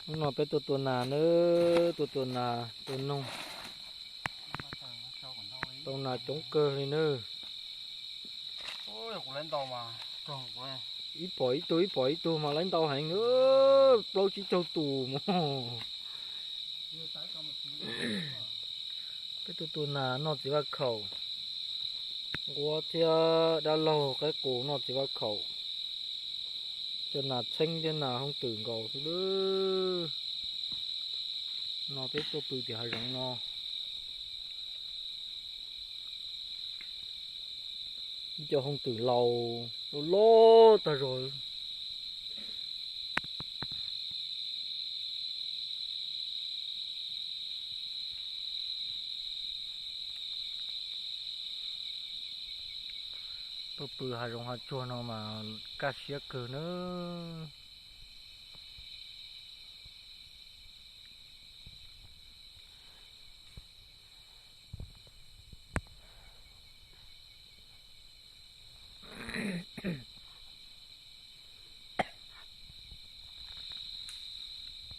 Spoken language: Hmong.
Hnub no peb tuaj tua nas nawb, tuaj tua nas tua noog. Tau nas coob kawg li nawb. Ib pom ib tug ib pom ib tug mas lawv ntau heev, plaub tsib caug tus mog. Peb tuaj tua nas noj txiv vaj khaum, nquab thiab dab laug qaib qus noj txiv vaj khaum, cov nas txheeb thiab nas hooj twm nkaus xwb lawm. No peb tuaj pw tim hav zoov no. Ib co hooj twm laus loj loj tag zog. Tuaj pw hav zoov hav tsuag no mas kaj siab kawg nawb.